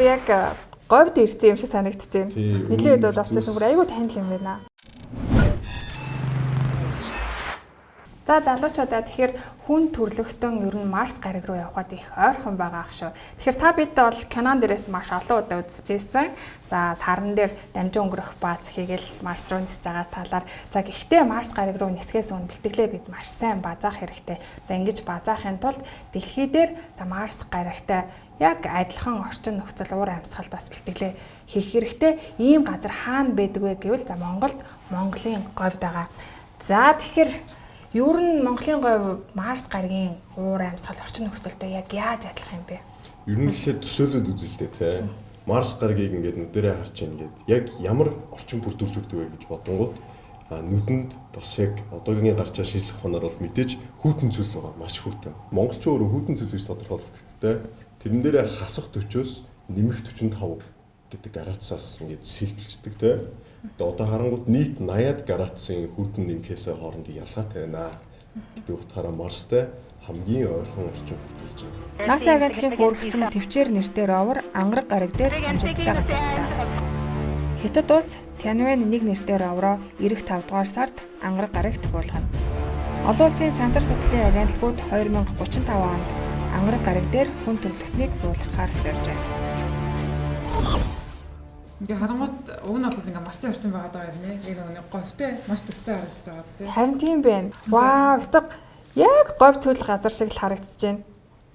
яг говьд ирсэн юм шиг санагдаж байна. Тий, Нилээд бол үнэн очсон бүр зүс. айгүй танил юм байна. За залуучуудаа, тэгэхээр хүн төрлөختөн ер нь Марс гариг руу явхад их ойрхон байгаа ах шүү. Тэгэхээр та бид бол кинон дээрээс маш олон удаа үзчихсэн. За, саран дээр дамжин өнгөрөх бааз хийгээл Марс руу нисэж байгаа талаар. За, гэхдээ Марс гариг руу нисхээс өмнө бэлтгэлээ бид маш сайн базаах хэрэгтэй. За, ингэж базаахын тулд дэлхий дээр, за, Марс гаригтай яг адилхан орчин нөхцөл, уур амьсгалд бас бэлтгэлээ хийх хэрэгтэй. Ийм газар хаана байдаг вэ гэвэл, за, Монголд, Монголын говьд байгаа. За, тэгэхээр ер нь Монголын говь Марс гаригийн уур амьсгал, орчин нөхцөлтэй яг яаж адилхан юм бэ? Ер нь гэхэд төсөөлөд үзэлтэй те. Марс гарагийг ингээд нүдэрээ харж ийн ингээд яг ямар орчин бүрдүүлж өгдөг вэ гэж бодонгууд нүдэнд бас яг одоогийн гарч байгаа шинжлэх ухаанаар бол мэдээж хүйтэн цөл байгаа. Маш хүйтэн. Монголчууд өөрөө хүйтэн цөл гэж тодорхойлогддог. Тэрэн дээрээ хасах 40-оос нэмэх 45 гэдэг градусаас ингээд шилжилждэг те. Тэгээ одоо харангууд нийт 80-ад градусын хүйтэн нэмэхээсээ хооронд ялгаатай байна гэдэг утгаараа Марстай хамгийн ойрхон орчин бүрдүүлж байгаа. NASA агентлагийн хөөргөсөн төвчээр нэртэй ровер ангараг гариг дээр амжилттай газарлаа. Хятад улс Тяньвэн 1 нэртэй ровероо ирэх 5 дугаар сард ангараг гарагт буулгана. Олон улсын сансар судлалын агентлагууд 2035 онд ангараг гариг дээр хүн төрөлхтнийг буулгахаар зорж байна. Ингээ харангууд уг нь бол ингээ Марсын орчин байгаа даа юм нэ. Яг нэг говьтой маш төстэй харагдаж байгаа зү, тэ. Харин тийм байна. Вау, өстө яг говь цөл газар шиг л харагдаж байна.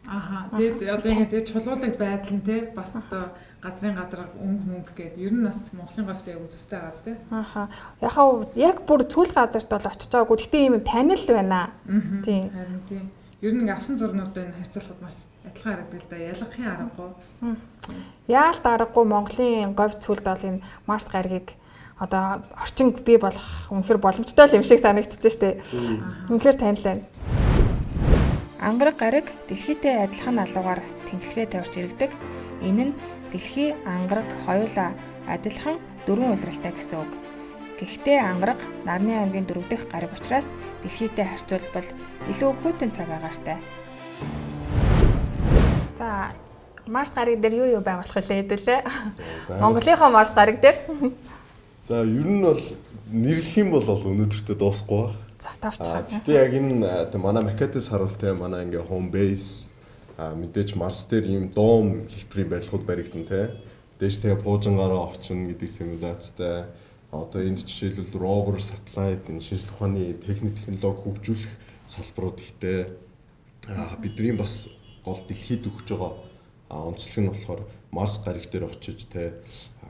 Аха. Тэгээд одоо ингээ тэгээд чулуулаг байдал нь, те, бас одоо газрын гадар өнгө мөнгө гээд ер нь бас Монголын говьтой яг төстэй байгаа зү, тэ. Аха. Яхаа яг бүр цөл газарт бол очиж байгаагүй. Гэхдээ ийм танил байна. Тийм. Харин тийм. Ер нь ингээ авсан зурнуудыг нь харьцуулахад маш адилхан харагддаг л да. Ялгахын аргагүй. Яалт аргагүй Монголын говь цөлд бол энэ Марс гаригийг одоо орчин бий болох үнэхэр боломжтой л юм шиг санагдчихэж штэ. Үнэхэр танил байна. Ангараг гариг дэлхийтэй адилхан алуугаар тэнхлэгээ тавьж иргэдэг. Энэ нь дэлхий, ангараг хоёулаа адилхан дөрвөн улиралтай гэсэн үг. Гэхдээ ангараг Нарны аймгийн дөрөв дэх гариг учраас дэлхийтэй харьцуулбал илүү хүйтэн цаг агаартай. За, Марс гариг дээр юу юу байгуулах вэ хэдүүлээ? Монголынхоо Марс гариг дээр. За, ер нь бол нэрлэх юм бол өнөөдөртөө дуусахгүй байх. За, тавчгаа. Гэтэ яг энэ тэ манай макетээс харуул, те, манай ингээ home base, мэдээж Марс дээр ийм дом хэлбэрийн барилгууд баригдана, те. Мэдээж тэгээ пуужингараа очино гэдэг симуляцтай. Одоо энд жишээлбэл rover, satellite, энэ шинжлэх ухааны техник, технологи хөгжүүлэх салбарууд ихтэй. Бидний бас гол дэлхийд өгч байгаа онцлог нь болохоор Марс гариг дээр очиж, те,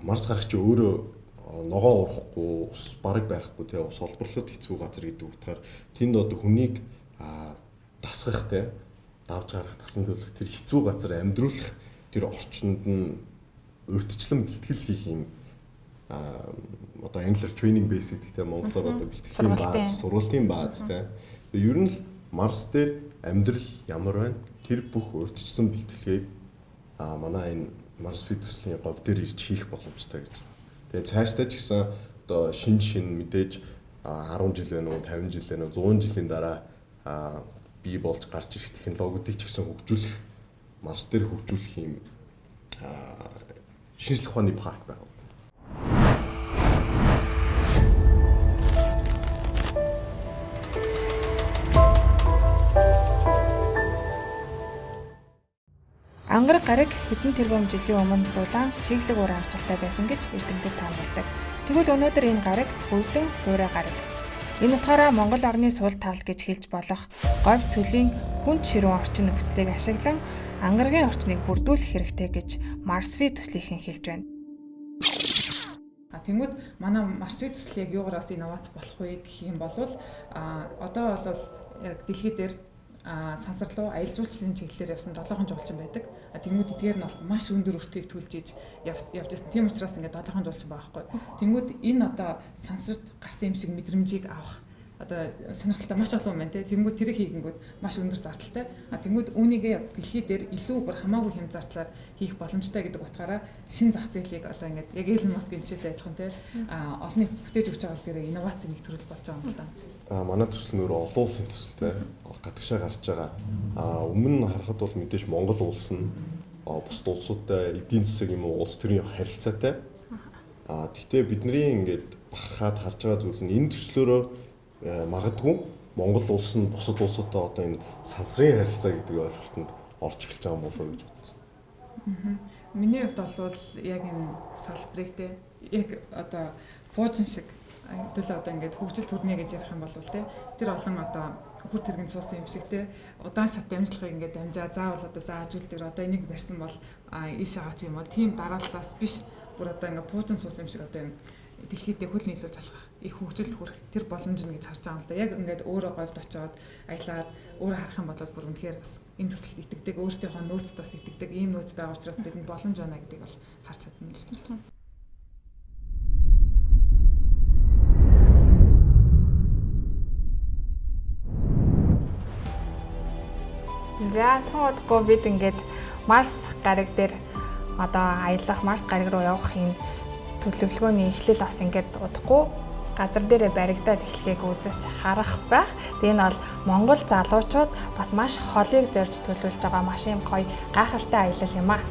Марс гариг чи өөрөө ногоо урахгүй, ус бараг байхгүй, те, ус олборлоход хэцүү газар гэдэг утгаар тэнд одоо хүнийг дасгах, те, давж гарах, тасан төлөх, тэр хэцүү газар амьдруулах, тэр орчинд нь урьдчилан бэлтгэл хийх юм одоо англиар training base гэдэг, те, монголоор одоо бэлтгэлийн бааз, сургалтын бааз, те. Тэгээ ер нь л Марс дээр амьдрал ямар байна, тэр бүх урьдчилсан бэлтгэлийг манай энэ Марс V төслийн говь дээр ирж хийх боломжтой гэж. Тэгээ цаашдаа ч гэсэн одоо шин шин мэдээж 10 жил байна уу, 50 жил байна уу, 100 жилийн дараа бий болж гарч ирэх технологиудыг ч гэсэн хөгжүүлэх, Марс дээр хөгжүүлэх юм шинжлэх ухааны парк байгуулна. Ангараг гариг хэдэн тэрбум жилийн өмнө дулаан чиглэг уур амьсгалтай байсан гэж эрдэмтэд таамагладаг. Тэгвэл өнөөдөр энэ гариг хөвдөн хуурай гариг. Энэ утгаараа Монгол орны сул тал гэж хэлж болох говь цөлийн хүнд ширүүн орчин нөхцөлийг ашиглан ангарагийн орчныг бүрдүүлэх хэрэгтэй гэж Марс V төслийнхэн хэлж байна. Тэнгүүд манай Марс V төсөл яг юугаар бас инновац болох вэ гэх юм бол одоо бол яг дэлхий дээр сансар руу аялал жуулчлалын чиглэлээр явсан долоохон жуулчин байдаг. Тэнгүүд эдгээр нь бол маш өндөр өртгийг төлж иж явж байсан. Тийм учраас ингээд долоохон жуулчин байгаа байхгүй. Тэнгүүд энэ одоо сансарт гарсан юм шиг мэдрэмжийг авах одоо сонирхолтой маш олон юм байна, те. Тэнгүүд тэрийг хийгэнгүүд маш өндөр зардалтай. Тэнгүүд үүнийгээ дэлхий дээр илүү бүр хамаагүй хэм зардлаар хийх боломжтой гэдэг утгаараа шин зах зээлийг одоо ингээд яг Elon Musk-ийн жишээтэй адилхан, те. Олон нийтэд бүтээж өгч байгаа дээр инновацийн нэг төрөл болж байгаа юм л да. Манай төсөл нь өөрөө олон улсын төсөлтэй гадагшаа гарч байгаа. Өмнө нь харахад бол мэдээж Монгол улс нь бусад улсуудтай эдийн засаг юм уу улс төрийн харилцаатай. Гэхдээ бидний ингээд бахархаад харж байгаа зүйл нь энэ төслөөрөө магадгүй Монгол улс нь бусад улсуудтай одоо энэ сансрын харилцаа гэдэг ойлголтод орж эхэлж байгаа юм болоо гэж бодсон. Миний хувьд бол яг энэ салбарыг те яг одоо пуужин шиг хэдүүлээ одоо ингээд хөгжил төрнө гэж ярих юм бол те тэр олон одоо хөр тэргэнд суусан юм шиг те удаан шат дамжлагыг ингээд дамжаа заавал одоо заажүүл дээр одоо энийг барьсан бол ийш байгаа ч юм уу тийм дарааллаас биш бүр одоо ингээд пуужин суусан юм шиг одоо юм дэлхийдээ хөл нийлүүлж алхах их хөгжил хүрэх тэр боломж нь гэж харж байгаа юм л да. Яг ингээд өөрөө говьд очиод аялаад өөрөө харах юм бол бүр үнэхээр бас энэ төсөлд итгэдэг, өөрсдийнхөө нөөцд бас итгэдэг ийм нөөц байгаа учраас бидэнд боломж байна гэдгийг бол харж чадна л байна. За тун удахгүй бид ингээд Марс гариг дээр одоо аялах, Марс гариг руу явах энэ төлөвлөгөөний эхлэл бас ингээд удахгүй газар дээрээ баригдаад эхлэхийг үзэж харах байх. Тэгээ энэ бол Монгол залуучууд бас маш холыг зорж төлөвлөж байгаа маш юм гоё гайхалтай аялал юм аа.